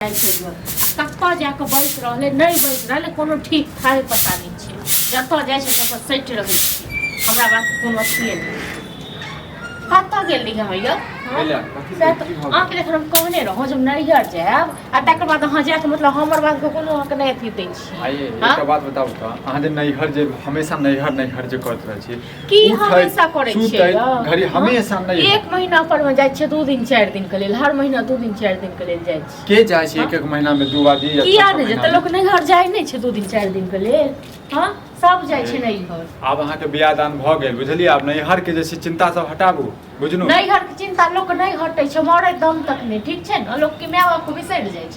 जाइ छै ग। आ कतऽ जा कऽ बैस रहलै नहि बैस रहलै कोनो ठीक ठाक पता नहि छै जतऽ जाइ छै ततऽ सटि रहै छै हमरा बात कोनो अथिए नहि कतऽ गेल रही अहाँ यौ हँ? भेलै, कथी सएह तऽ की भऽ गेल? अहाँके जखन हम कहने रहौं जे हम नैहर जायब आ तकर बाद अहाँ जायके मतलब हमर बातके कोनो अहाँके नहि अथी दै छी आइए हँ? एकटा बात बताउ तऽ अहाँ जे नैहर जे हमेशा नैहर नैहर जे करैत रहै छी की उठैत, हमेशा करै छियै सुतैत यौ? घड़ी हमेशा नहि एक महीना पर मे जाइ छियै 2 दिन 4 दिन के लेल, हर महीना 2 दिन 4 दिन के लेल जाइ छियै। के जाइ छै एक एक महीना में दू बार या किया छह छह नहि महीना जेतै में? लोक? नैहर जाइ नहि छै 2 दिन 4 दिन के लेल? हँ, सब जाइ छै नैहर। आब अहाँके बियाह दान भऽ गेल, बुझलियै? आब नैहर के जे छै चिंता सब हटाबू, बुझलू? नैहर के चिंता लोक नहि हटै छै मरै दम तक नहि, ठीक छै ने? लोक के माय बाप के बिसरि जाइ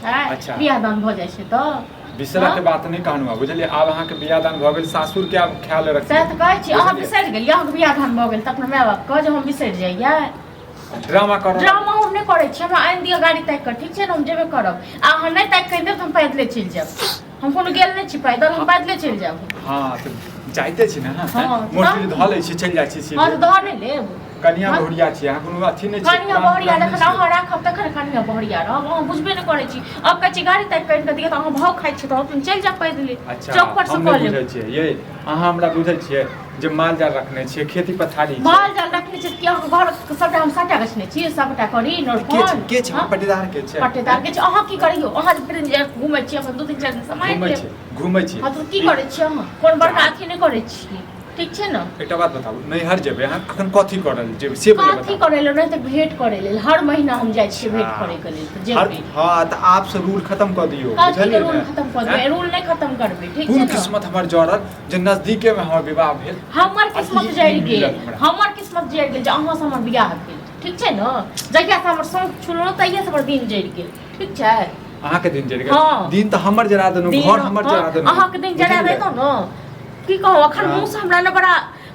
छै बियाह दान भऽ जाइ छै तऽ। बिसरा के बात नहि कहलहुँ हँ, बुझलियै? आब अहाँके बियाह दान भऽ गेल, सासुर के आब ख्याल सएह रखियौ। तऽ कहै छी, अहाँ बुझलियै? बिसरि गेलियै? अहाँके बियाह दान भऽ गेल तऽ अपना माय बाप के जे हम बिसरि जाइयै? ड्रामा कर ड्रामा हम नहि करै छी। हमरा आनि दिअ गाड़ी ताकि कऽ, ठीक छै ने? हम जेबे करब। आ अहाँ नहि ताकि कऽ देब तऽ हम पैदले चलि जायब। हम कोनो गेल नहि छी पैदल, हम पैदले चलि जायब। हँ, तऽ जाइते छी ने अहाँ? हँ, मोटरी तऽ- धऽ लै छी, चलि जाइ छी हँ, तऽ सीधे। दऽ नहि लेब? कनिया हँ? बहुरिया छी अहाँ, कोनो अथी नहि छै। कनिया पुरान बहुरिया पुरान नहि जखन छियै। अहाँ राखब तखन कनिया बहुरिया रहब। अहाँ बुझबे नहि करै छी। अब कहै छी गाड़ी ताकि कऽ आनि कऽ दिअ तऽ अहाँ भाव खाइ छी तऽ हम चलि जायब पैदले। अच्छा। चौक पर से हम कऽ नहि लेब। बुझै छियै यै, अहाँ हमरा बुझै छियै जे माल जाल रखने छियै, खेती पथारी छै। माल जाल रखने छी कि अहाँके घर सबटा हम सबटा गछने छी, सबटा करी के छै? नोरपन। के छै? हँ? पटीदार के छै? पट्टेदार के छै। अहाँ की करियौ? अहाँ जे फिर जे घुमै छी अपन 2 दिन 4 दिन समय घुमै लेब। छी, घुमै छी। हँ, तऽ की करै छी अहाँ? कोन बड़का अथी नहि करै छी, ठीक छै ने? एकटा बात बताबू, नैहर जेबै अहाँ अखन, कथी करल जेबै से पहिले कथी बताबू। करै लेल नहि तऽ भेंट करै लेल। हर महीना हम जाइ छियै भेंट अच्छा। करै के लेल, तऽ हर जेबै। हँ, तऽ आब से रूल खत्म कऽ दियौ। कथी के बुझलियै रूल ने? खत्म कऽ देबै? आँय? रूल नहि खत्म करबै, ठीक छै कोन ने? किस्मत हमर जड़ल जे नजदीके में हमर विवाह भेल हमर आ किस्मत ई जरि मिलल गेल। हमरा। हमर किस्मत जरि गेल जे अहाँ से हमर बियाह भेल, ठीक छै ने? जहिया से हमर शौक छुलहुँ तहिया से हमर दिन जरि गेल, ठीक छै? अहाँके दिन जरि गेल? हँ। दिन तऽ हमर जरा देलहुँ। दिन घर हमर जरा हँ, देलहुँ। अहाँके दिन जरा बुझलियै? देतहुँ ने, की कहू, अखन हँ। मुँह से हमरा ने बड़ा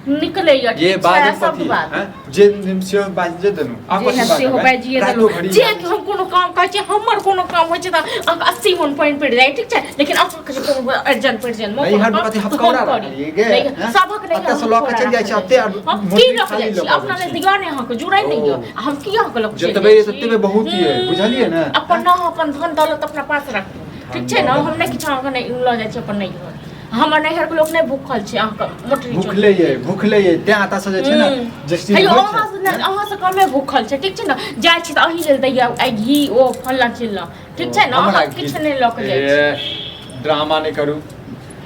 निकलैया। ये ठीक छै बाजब सब कथी बात। हैं? जे दिन से बाजिए देलहुँ, आब जे कथी है सेहो बाजब, हैं? बाजिए रातो देलहुँ। घड़ी जे कि हम कोनो काम कहै छी, हमर कोनो काम होइ छै तऽ अहाँके 80 मन पानि पड़ि जाइ, ठीक छै? लेकिन अहाँके जे कोनो अर्जन परिजन मे नहीं, कोनो हर काम कथी तऽ हम हफकौड़ा करी। रखलियै गे, नहीं, हैं? सभक नहीं। एतऽ से लऽ कऽ चलि जाइ छी, एते हम की मोटरी लऽ कऽ खाली जाइ छी लऽ कऽ अपना अबै लेल? छी। दिअ नहि अहाँके जुड़ै नहि ओ। यऽ, आ हम की अहाँके लऽ कऽ चलि जतबे जाइ ये छी? ततबे बहुत ये, बुझलियै ने? अपन न अपन धन दौलत अपना पास राखू, ठीक छै ने? हम नहि किछु अहाँके नहि लऽ जाइ छी अपन नैहर। हमर नैहरके लोक नहि भूखल छै अहाँके मोटरी चोरी। भूखले ये, भूखले ये, तें आता से जे छै ने जे चीज हेयौ होइ अहाँ छै से नहि, अहाँ से कमे भूखल छै, ठीक छै ने? जाइ छी तऽ अहीं लेल दैया आइ घी ओ फल्लाँ चिल्लाँ, ठीक छै ने? हमरा अहाँ किछु नहि लऽ कऽ जाइ छी। ए, ड्रामा नहि करू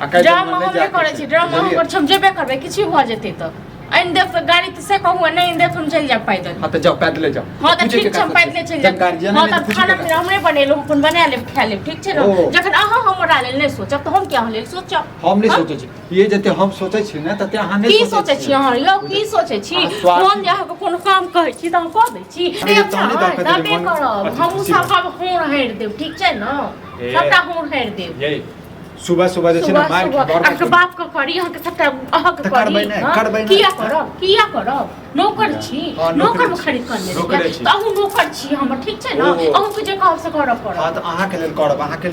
आ कहि ड्रामा देब हम नहि जायके करै छै, छी, ड्रामा हम बुझलियै? करै छी। हम जेबे करबै, किछु भऽ जेतै तऽ आनि देब तऽ गाड़ी तऽ से कहू, आ नहि आनि देब तऽ हम चलि जायब पैदल। हाँ तऽ जाओ, पैदले जाओ। हाँ तऽ पूछे ठीक के छै, हम का पैदले चलि जायब। जानकारी हाँ नहि तऽ तऽ पूछे खाना के पीना हमरे बनेलहुँ, अपन बना लेब, खा लेब, ठीक छै ने? ओ। जखन अहाँ हमरा लेल नहि सोचब तऽ हम किया अहाँ लेल सोचब? हम नहि हाँ? सोचै छी ये, जते हम सोचै छी ने तते अहाँ नहि की सोचै छी अहाँ यौ? की सोचै छी? अहाँ स्वार्थी। हम जे अहाँके कोनो काम कहै छी तऽ हम कऽ दै छी। अरे देब तहने ने, दऽ कऽ देबै देबे मन करब। अथी हमहूँ खुशी सब हुर हारि देब, ठीक छै ने? ए। सबटा हुर हारि देब। ये सुबह सुबह जे छै ने सुबह मारि सुबह बड़ अहाँके बाप के करी, अहाँके सबटा अहाँके तऽ करी। करबै नहि, हँ? करबै नहि। किया करब? किया करब? नौकर छी? हँ, नौकरे नौकर मे छी। खरीद कऽ अनने नौकरे छियै छी। तऽ अहूँ नौकर छी हमर, ठीक छै ने? ओ। अहूँके जे कहब से करऽ पड़त। हँ तऽ अहाँके लेल करब, अहाँके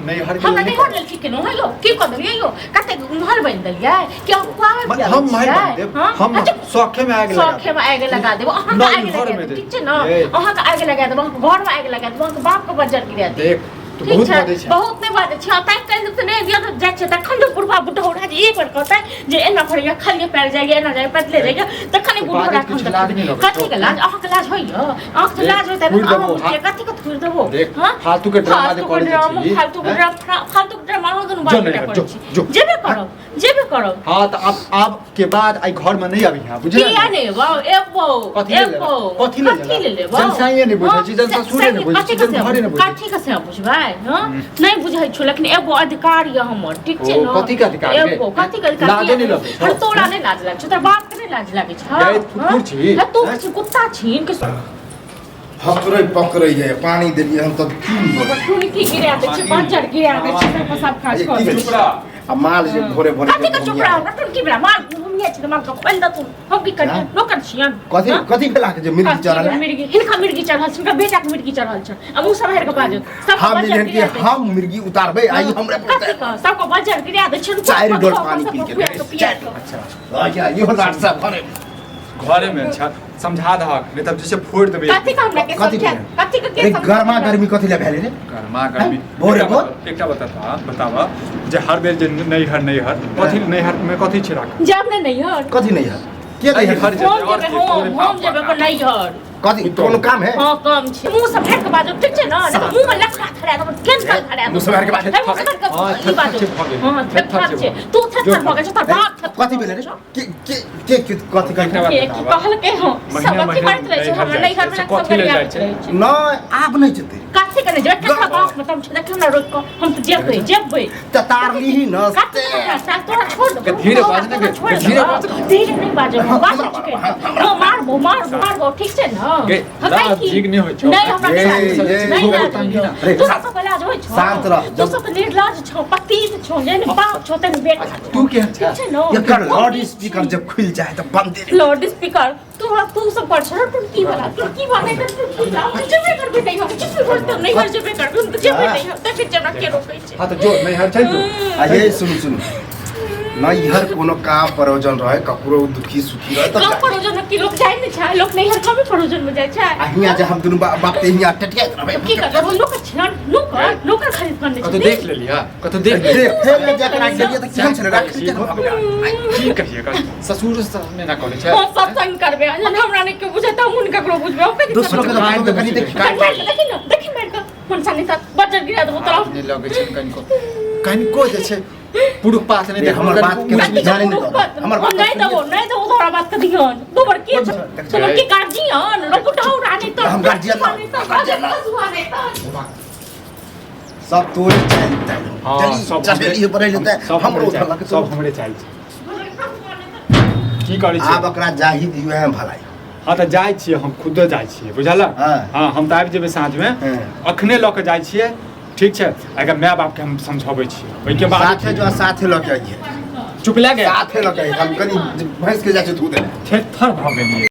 नैहर के हमरा लेल नहि नैहर करब। लेल की केलहुँ हँ यौ? की कऽ देलियै यौ? कतेक महल बनि देलियै कि अहाँ खुआबै मत- पियाबै हम महल छियै? बनि देब, हँ? हम अच्छा, शौखे में आगि लगा शौखे में आगि लगा देब, अहाँके आगि नैहर लगा में देब, देब। ठीक छै ने? ये। अहाँके आगि लगा देब, अहाँके घरमे आगि लगा देब, अहाँके बापके बज्जर गिरा देब। देख तू ठीक बहुत छै बजै छै। बहुत नहि बाजै छी। ताकि कनि तऽ नहि दिअ तऽ जाइ छियै तखन तऽ बुढ़बा बुढ़ौरा जे एक बेर कहतै जे एना करैया, खालिए पैर जाइए, एना जाइए, पैदले जाइए, तखन ई तऽ बुढ़ौरा बाजैत किछु लाज नहि लगै कथी के लाज? अहाँके लाज होइए? अहाँके तऽ देख, लाज होइते थुड़ि अहाँ देबो, बुझतियै। कथी के थुड़ि देबो? देख, हँ? फालतू के ड्रामा जे फालतू के करै ड्रामा, छी, फालतू के हैं? ड्रामा, फालतू के ड्रामा अहाँ दुनू जो बाल नहि बेटा जो, करै छी। जो। जेबे करब, जेबे करब। हाँ तऽ आब के बाद आई घर में नहीं अभी हाँ, बुझलियै? किया नहि एबौ? एबौ। कथी लेल एबौ। एबै? कथी लेल कथी एबै? लेल एबौ? जनसाइए नहि बुझै छी, जनससुरे नहि बुझै छी, कथी के जनघरे नहि बुझै छी। कथी के से बुझबै? हँ, नहि बुझै छौ, लेकिन एगो अधिकार यऽ हमर, ठीक छै ओ, ने? कथी के अधिकार गे? एगो कथी के अधिकार? लाजो नहि लगै छौ? अरे तोरा नहि लाज लागै छौ? तोरा बाप के नहि लाज लागै छौ? गै, कुकुर छी। हँ, तू छी, कुत्ता छी कि? हकरै पकड़ै जाइए, पानि देलियै हम तब की बोलै। टुनकी गिरा दै छै, बज्जर गिरा दै छै, सब सब काज ये कऽ की दै भेलै? छै। आ माल जे भोरे भोरे कथी के चुप रह? हमरा टुनकी बला माल घुमिया छै तऽ माल के खोलि देथुन। हम की करियै? हाँ? नौकर छियन? कथी हाँ? कथी भेला के जे मिर्गी चढ़ल है? मिर्गी, हिनका मिर्गी चढ़ल छै, हिनका बेटा के मिर्गी चढ़ल छै, आ मुँह सम्हारि कऽ बाजत। सब हम बज्जर एहन कि गिरा दै छै। हम मिर्गी उतारबै आइ हमरे पर कथी के सबके बज्जर गिरा दै छै। चारि डोल पानी पी के अच्छा। अच्छा, इहो लाट साहब घरे घरे में अच्छा समझा दहक नहीं तब जैसे फोड़ देबै। कथी के हमरा के कथी समझा के? कथी के के अरे समझा? गर्मा गर्मी कथी ले भेलै रे? गरमा गर्मी। भोरे एकटा भोर? एकटा बता बतावा जे हर बेर जे नैहर नैहर कथी नैहर में कथी छै राख? जाब ने नैहर। कथी नैहर के नैहर? नैहर जेबै हम और जेबै की, हम तोरे हम बाप जेबै बाप। अपन नैहर। कथी कोनो काम है? हाँ काम छै। मुंह से फाड़ के बाजो ठीक छै ना? नहीं तो मुंह में लफड़ा थरा देबो, केन कर थरा देबो। मुँह से फाड़ि के बाजो। हे, मुँह से फाड़ि के हाँ, ई बाजो। थेथर छै भऽ गेल। हाँ, थेथर थेथर छै। छै। तू थेथर भऽ गेल छौ, तोहर बाप थेथर कथी भेलै रे? के के के के कथी एकटा कथी? बात के बताबऽ। कहलकै हँ सब महीना अथी महीना करैत रहै छै, नैहर हमरा जाइ नैहर छै, मे से सब कथी लए गरियाबैत जाइ छै? रहै छै। नहि आब नहि जेतै। कथी के नहि जेबै? ककरा बाप में तम छै? देख हमरा रोकि कऽ हम तऽ जेबै जेबै। तऽ तार लीही न। कथी के हमरा साथ तोरा छोड़ देबो। धीरे बाज ने तोरा गे, छोड़ धीरे देबो। बाज ने। धीरे नहि बाजब हम, बाजब छिकै। हँ मारबो मारबो मारबो ठीक छै न? गे, हँ, लाज काहे की? झीक नहि होइ छौ। नहि हमरा ये, नहि लाज ये, नहि ये, लाज होइ छौ। रे, तोरा शांत- सबके लाज होइ छौ? शांत रह, तू जब- सब तऽ निर्लज छौ, पतित छौ, जेहन बाप छौ तेहन बेटा छौ। तू केहन ठीक छै न? एकर लाउड स्पीकर जब खुलि जाए तऽ बंदे रे। लाउड स्पीकर तू तू सब पर छौ टुटकी वाला टुटकी वाला तऽ टुटकी वाला हम जेबे करबै नहीं हम जेबे करबै नहीं हर जेबे करबै हम तऽ जेबे नहीं हम देखै छियै हमरा के रोकै छै। हाँ तऽ जो नैहर चलि जो। आ ये सुनू सुनू नैहर कोनो काम प्रयोजन रहे ककरो दुखी सुखी रहे तब कम जाए। परोजन की लोक जाइ नहि छै लोक नैहर कमे परोजन में जाइ छै। आ हियाँ जे हम दुनू बाप ते हियाँ टटियाइत रहबै। की करबै हम लोक छियन नौकर नौकर खरीद कऽ कतौ ने देख लेलियै कतौ देख लेलियै। देख फेर जकरा गेलियै तऽ केहन छलै राखै केहन भऽ गेलै? की कहियै एकर? ससुर सामने ना करै छै। हम सब संग करबै जहन हमरा नहि केओ बुझै तऽ हम ककरो बुझबै हम कथी दोसरो के करबै? तऽ कनि कनि देखी। मारि कऽ देखी ने देखी मारि कऽ मनसा नहि तऽ बज्जर गिरा देबो तोरा। नहि लगै छै कनिको कनिको जे छै पुरुख पात नहि रे, देख हमर बात के कथी जाने नहि के दहो। हमर बात नहि देबो नहि देबो तोरा बात के ध्यान दू बार के छौ तोरा के गार्जियन रकुटाउ रानी तो हम गार्जियन ना, हम गार्जियन ना। गार्जियन ना। सब तोरे चालि चालि हाँ, चली सब चढ़ेली बढ़ेली तऽ सब हमरो हमरे चालि धलक सब हमरे चालि छै। की करै आब छै? ओकरा जाही दियौ है भलाई। हाँ तऽ जाइ छियै हम खुदे जाइ छियै बुझल? हाँ। हाँ हम तऽ आबि जेबै साँझमे हाँ। अखने लऽ कऽ जाइ छियै ठीक छै? अगर माय बापके हम समझाबै छियै ओहिके बाद साथे जो साथे लऽ के आइए। चुप लए गए साथे लऽ के आइए हम कनि भैंस के जाइ छै दूध दै। थेथर भऽ गेलियै।